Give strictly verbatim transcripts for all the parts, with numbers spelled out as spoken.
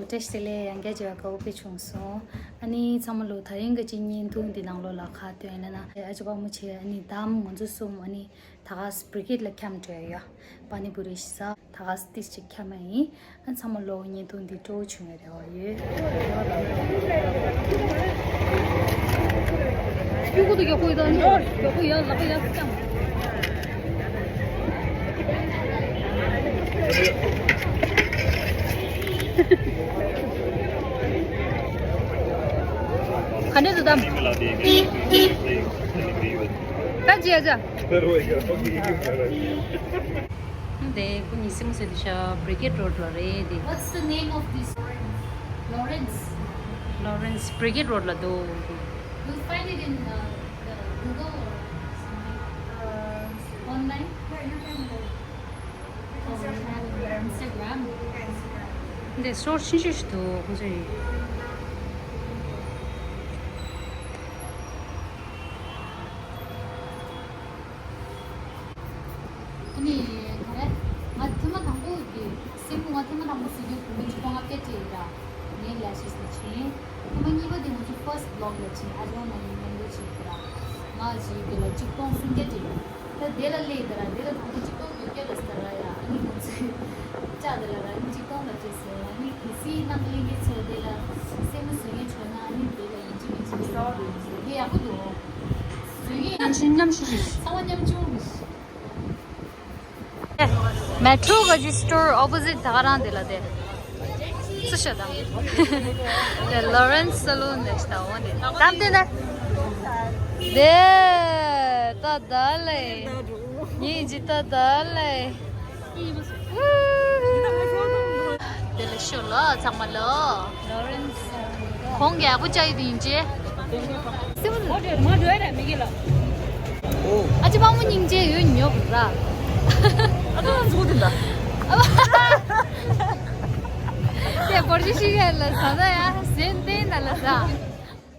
བཀྲ་ཤིས་བདེ་ལེགས། ཡང་བསྐྱར་མཇལ་བའི་སྐལ་བ་དཔེ་བྱུང་སོང་། ཨ་ནི་ཚང་མ་ལོ་ད་རིང་གི་ཅིག་བརྙན་ཐུང་འདི་ནང་ལོགས་ལ་ཁ་སྟོན་ལ་ན་ཨ་ཅག་དཔའ་མོ་ཆེ་ཨ་ནི་དམ་ང་ཚོ་གསུམ་ཨ་ནི་ད་ག་སི་བྷི་རི་གེད་ལ་འཁྱམས་འགྲོ་ཡ། པ་ནི་པུ་རི་ཞིག་ཟ། ད་ག་སི་ཏིས་ཅིག་འཁྱམས་ཡིན། ཨ་ཚང་མ་ལོ་བརྙན་ཐུང་འདི་སྤྲོ་བོ་བྱུང་བའི་རེ་བ་ཡོད། སྤུ་གུ་དང་ཡག་པོ་ཡོད་དང་ཡག་པོ་ཡག་ལག་པ་ཡག་ཅང་། ག་འདྲས་འདུག་དམ། ད་ཅི་ཡ་ཅག་འདི་སྐུ་ཉིད་སེམས་སེ་དུ་ཤ་བྷི་རི་གེད་རོ་ཌི་ལ་རེད་དེ། What's the name of this? Lawrence. Lawrence བྷི་རི་གེད་རོ་ཌི་ལ་འདུག You'll find it in uh, the Google or something. Uh, online? Yeah, you can. Uh, you can search on Instagram. Instagram. འདི་སོར་ཕྱིན་ཤུལ་ཞིག་འདུག་ཁོང་ཚོ་ཡིན། ཨ་ནི་ག་རེ། ང་ཐེངས་མ་དང་པོ་གི་སེམས་ང་ཐེངས་མ་དང་པོ་སུ་ཡོད་དུ་མི་ཆུ་ཁོང་ང་སྐད་ཆ་ཡིན་ད། ངའི་ལ་ཤེས་ལ་ཕྱིན། ཐེངས་མ་གཉིས་པ་དེ་ང་ཚོ་ཕར་སི་ཊི་བི་ལོག་ལ་ཕྱིན་ཨ་ཅོ་ང་ཡི་མེན་པོ་ཆེ་གི་ར། ང་ཞིག་གི་ལ་གཅིག་སྟོང་སུམ་བརྒྱ་སྤྲད་ཡོད། ད་དེ་ལ་སླེབས་ད་ར་དེ་ལ་དང་པོ་གཅིག་སྟོང་བརྒྱད་བརྒྱ་ལ་སྟ་ར་ཡ་ཨ་ནི་ང་ཚོས་ལྕགས་དེ་ལ་ར་ཨ་ནི་གཅིག་སྟོང་ལ་སྤྲད་སོང་ཨ་ནི་གལ་སྲིད་ནང་གི་ལས་ཀྱི་ཚོ་དེ་ལ་སེམས་མ་བཟོད་མཁན་བྱུང་ན་ཨ་ནི་དེ་ལ་ཡིན་གཅིག་མིན་གཅིག་ལས་ཀ་དེ་ཡག་པོ་འདུག་བཟོད་མཁན་ཡང་ཕྱིན་མཉམ་ཞིག་རེད། ཚང་མ་མཉམ་ཆུང་རེད། མེ་ཊོ་ག་ཇི་སི་ཊོར་ཨོ་པོ་ཟིཊ་ད་ག་རང་དེ་ལ་དེ། སུ་ཤོད་དང་། དེ་ལོ་རེན་སི་སེ་ལུན་དེ་ཤ་འོ་དེ། དམ་དེ་ན། དེ། ད་ད་ལེ། ངེད་ཀྱི་ད་ད་ལེ། དེ་ལ་ཤོད་ལོ་ཚང་མ་ལོ། ལོ་རེན་སི། གོང་གི་ཨ་ཁུ་ཅག་ཡི་དུ་ཡིན་ཅེ། ཨ་ཅེ་དཔའ་མོ་སྙིང་རྗེ་ཡོད་ཉོབ་ར། ཨ་ཙི་ཙི་དེ་འདྲ། དེ་བོར་ཅི་ཤི་ག་ལ་ས་ད་ཡ་ཟན་ཏེ་ན་ལ་ས།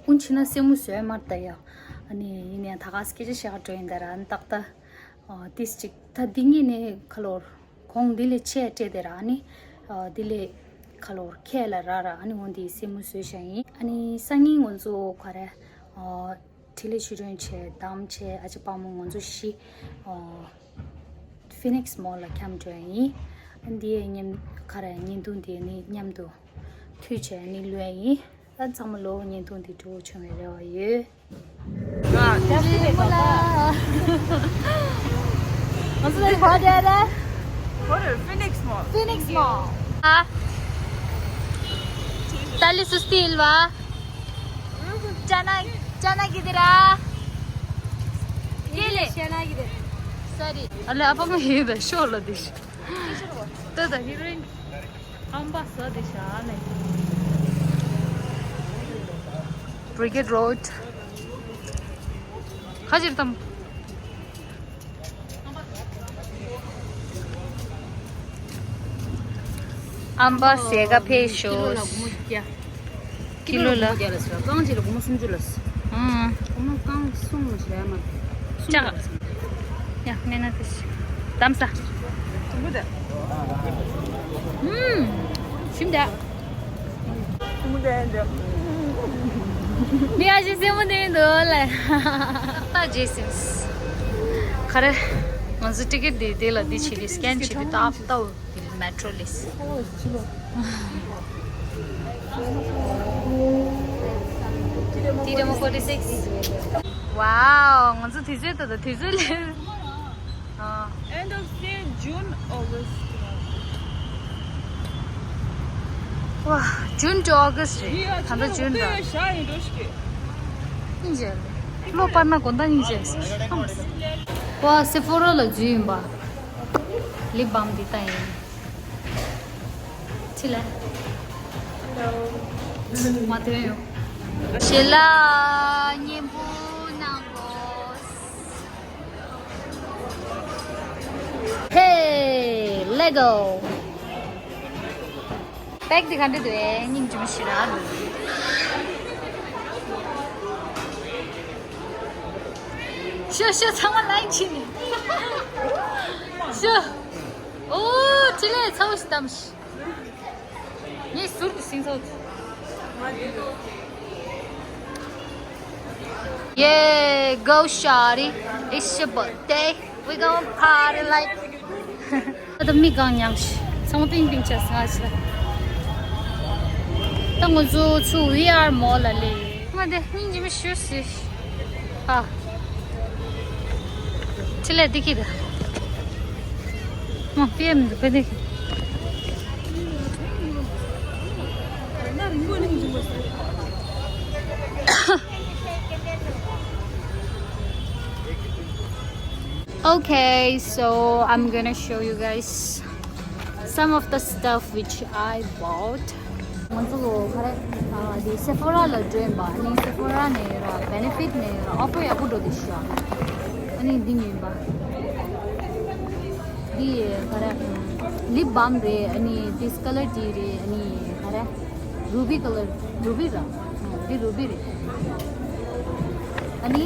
ཀུན་ཕྱི་ན་སེམས་མོ་བཟོས་མར་ད་ཡ། ཨ་ནི་ཡིན་ནའི་ད་ག་སྐད་ཆ་བཤད་ག་འགྲོ་ཡིན་ད་ར་ཨ་ནི་ཏག་ཏག་ཏིས་ཅིག་ད་འདི་ངེད་ནས་ཁ་ལོར། གོང་འདི་ལས་ཆེ་སྤྲད་དེ་ར་ནི། ཨ་འདི་ལས་ཁ་ལོར་ཁས་ལ་ར་ར་ཨ་ནི་འོང་དེ་སེམས་མོ་བཟོས་བཞག་ཡིན། ཨ་ནི་སང་ཉིན་ང་ཚོ་ག་རེ། ཨ་འཕྲིན་ལས་ཞུ་རོན་ཆེ་དམ་ཆེ་ཨ་ཅེ་དཔའ་མོ་ང་ཚོ་བཞི། ཨ་ཕི་ནིག་སི་མོལ་ལ་འཁྱམ་འགྲོ་ཡིན། ཨ་འདི་ཡས་མཉམ་ག་རེ་བརྙན་ཐུང་འདི་ནི་མཉམ་དུ་མཐུད་བྱས་ནི་ལོས་ཡིན། ད་ཚང་མ་ལོ་བརྙན་ཐུང་འདི་སྤྲོ་བོ་བྱུང་བའི་རེ་བ་ཡོད། ང་ཚོ་ལ་ག་རེ་རེད། Phoenix Mall. Phoenix Mall. ཨ། ཏ་ལི་སུ་སྟི་ལ་བ། ཅ་ན་ཅ་ན་གི་དེ་ར། ཡེ་ལེ། ཅ་ན་གི་དེ། Sorry. ཨ་ལེ་ཨ་ཕ་མ་ཡེ་ད་ཤོ་ལ་དེ་ཤ། ཏོ་ད་ཧི་རོ་ཨིན། ཨམ་པ་ས་དེ་ཤ་ཨ་ལེ། Brigade Road. ཁ་ཅིར་དམ། ཨམ་པ་ཟས་ག་ཕེབས་ཤོག་ཀི་ལོ་ལ་ཀི་ལོ་ལ་སྒོར་མོ་བརྒྱ་ལ་ཟེར། རྐང་གཅིག་ལ་སྒོར་མོ་སུམ་ཅུ་ལ་ཟེར། ཨང་། སྒོར་མོ་རྐང་གསུམ་ལ་ཟེར་ཡ་མ། ཅག་ཡ་མེད་ན་དེ་དམ་ས། ཨུམ། ཞིམ་ད། མི་ཨ་ཞེ་སེམས་མོ་ནས་འདུག་ལ། ད་རྗེས་སེམས། ག་རེ། ང་ཚོ་ཊི་ཀེ་ཊི་འདི་དེ་ལ་འདི་བྱེད་དུས་སི་ཀེན་བྱེད་དུས་ད་ལྟ་འོ་དེ་མེ་ཊྲོ་ལས། ཊི་ཌི་ཨེམ་ཕོར་ཊི་སིགས། ཝའོ། ང་ཚོ་དུས་ཚོད་ད་ད་དུས་ཚོད་ལས། End of sale June, August. ཝ། June to August རེད། ད་ལྟ་ཇུན་ར། ཨིན་ཇེ། ལོ་པར་ན་དགོན་བདག་ཨིན་ཇེ། ཝ། སེ་ཕོ་རོ་ལ་འཛུལ་ཡིན་པ། ལིབ་བམ་འདི་ལྟ་ཡིན། ཆི་ལ། མ་ཐོན་ཡོང་། ཞེ་ལ་སྙན་པོ་གནང་གོ། Hey, let go. པེག་འདི་ག་འདྲ་འདུག་ཨེ། སྙིང་རྗེ་མོ་ཞེ་དྲག་འདུག་ཤོ་ཤོ་ཚང་མ་ལའིན་ཕྱིན་ནས་ཤོ། ཨོ་ཅི་ལས་ཚ་བོ་ཞིག་བཏམ་ཤི། ངས་ཟུར་དུ་ཟིན། Yeah, go shawty, it's your birthday, we gon' party like. ད་མི་གང་ཉག་ཤི་ཚང་མ་པིང་པིང་ཆ་སང་ཤི་ལ། ད་ང་ཚོ་ཚུ་ཝི་ཨར་མོལ་ལ་ལེ། ང་དེ་སྙིང་རྗེ་མི་ཤུ་སི། ཨ། ཆི་ལེ་དི་ཁི་ད། ང་པི་ཨེམ་དུ་པེ་དི་ཁི། Okay, so I'm gonna show you guys some of the stuff which I bought. ང་ཚོ་ག་རེ། ཨ། འདི་Sephora ལ་འགྲོ་ཡིན་པ། ཨ་ནི་Sephora ནས་ར་Benefit ནས་ར་ཨོ་ཕར་ཡག་པོ་འགྲོ་དེ་ཤ། ཨ་ནི་འདི་ཉོས་ཡིན་པ། འདི་ག་རེ། lip balm རེད། ཨ་ནི་this color དེ་རེད། ཨ་ནི་ག་རེ། Ruby color, ruby ར། འདི་ruby རེད། ཨ་ནི།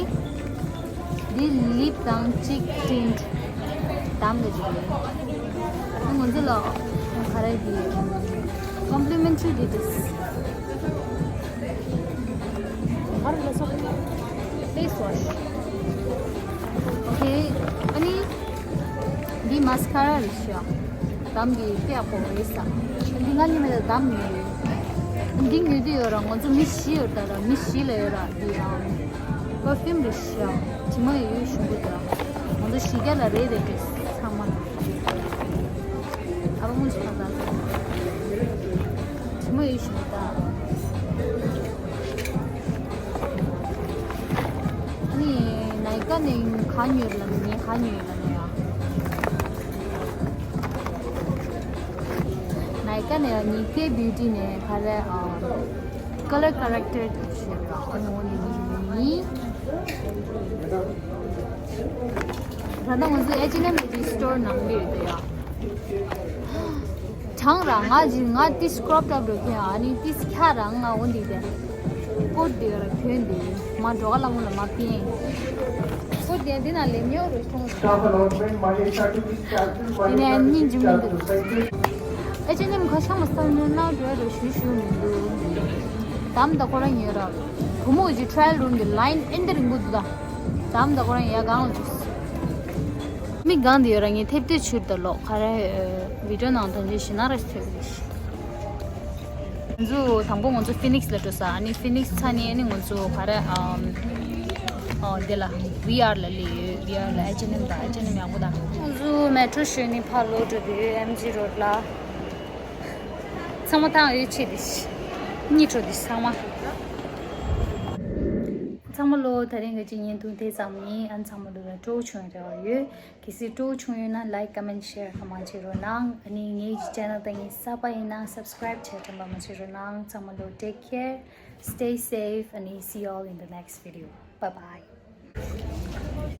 འདི་lip དང་cheek tint དམ་གི་ཅིག་རེད། ཨ་ང་ཚོ་ལ་ག་རེ་འདི་complimentary འདི་འདུག face wash. Okay, ཨ་ནི་འདི་mascara རེད་ཤག་དམ་གི་དཔེ་ཡག་པོ་རེད་ས། འདི་ང་ལ་མེད་ལ་དམ་ནི་རེད། འདི་ཉོས་དུས་ཡོད་ར། ང་ཚོ་མི་བཞི་ཡོད་ད་ར། མི་བཞི་ལ་ཡོད་ར། འདི་ཡང་perfume རེད་ཤག་དྲི་མ་ཡོད་ཞུ་གི་འདུག་ང་ཚོ་བཞི་རྒྱ་ལ་རེད་རེད་འདྲེས་ཚང་མ་ལ། ཨ་བ་མོ་ཞིག་ད་དྲི་མ་ཡོད་ཞུ་གི་ད། ནི་ནའི་ཀ་ནས་ག་ཉོས་ལ་ནི་ག་ཉོས་ལ་ནི་ཡ། ནའི་ཀ་ནས་ནི་ཀེ་བིའུ་ཊི་ནས་ག་རེ། ཨ། color corrector དེ་ཞེས་པ་ཨ་ནི་འོ་ནི་ནི། ད་ལྟ་ང་ཚོ་H and M གི་སི་ཊོར་ནང་ལ་ཡོད་དེ་ཡ། གྲང་ར། ང་ཇི་ང་ཏིས་crop top འགྲོ་ཁྱོད། ཨ་ནི་ཏིས་ཁྱ་རང་ང་འོ་འདི་དེ་ཀོཊ་འདི་ར་གྱོན་འདི་མ་འགྲོ་ག་ལ་ངུ་ལ་མ་པིན། ཀོཊ་འདི་འདི་ན་ལེམ་ཡོ་རུ་ཤོང་། འདི་ནས་སྙིང་རྗེ་མི་འདུག H and M ཁ་ཤ་མ་སྟར་ནས་ན་འགྲོ་རུ་ཞུ་ཞུ་མི་འདུག་དམ་ད་ཁོ་རང་ཡོད་ར། བུ་མོ་ཇི་trial room འདི་line ཨེ་འདི་རིང་པོ་འདུག་ད། དམ་ད་ཁོ་རང་ཡ་གང་ལ་འཇུས། མི་གང་དེ་ཡོད་ར་ངས་ཐེབས་ཐེབས་ཆུར་ད་ལོག་ག་རེ། ཨ། བི་ཌིའོ་ནང་ཐོན་རྗེས་ཤི་ན་ར་ཐེབས་རེད། ང་ཚོ་དང་པོ་ང་ཚོ་ཕི་ནིག་སི་ལ་འགྲོ་ས། ཨ་ནི་ཕི་ནིག་སི་ཚ་ནི་ཨ་ནི་ང་ཚོ་ག་རེ། ཨམ། ཨོ་དེ་ལ་ཝི་ཨར་ལ་སླེབས་ཡོད། ཝི་ཨར་ལ་H and M དང་H and M ཡག་པོ་དང་། ང་ཚོ་མེ་ཊོ་ཞོན་ནི་ཕར་ལོག་འགྲོ་དུས་ཨེམ་ཇི་རོཌ་ལ། ཚང་མ་ཐང་ཡོད་ཆེ་དེ་ཤི། གཉིད་བྲོ་དེ་ཤི་ཚང་མ། ཚང་མ་ལོ་ད་རིང་གི་ཅིག་བརྙན་ཐུང་དེ་ཙམ་ཡིན། ཨ་ནི་ཚང་མ་ལོ་ལ་སྤྲོ་བོ་བྱུང་རེ་བ་ཡོད། གལ་སྲིད་སྤྲོ་བོ་བྱུང་ཡོད་ན་like, comment, share གང་མང་བྱེད་རོགས་གནང་། ཨ་ནི་ངའི་ཅེ་ནལ་ད་ངའི་གསར་པ་ཡིན་ན་subscribe བྱེད་དྲན་པ་མ་བྱེད་རོགས་གནང་། ཚང་མ་ལོ་take care, stay safe, and see you all in the next video. Bye bye.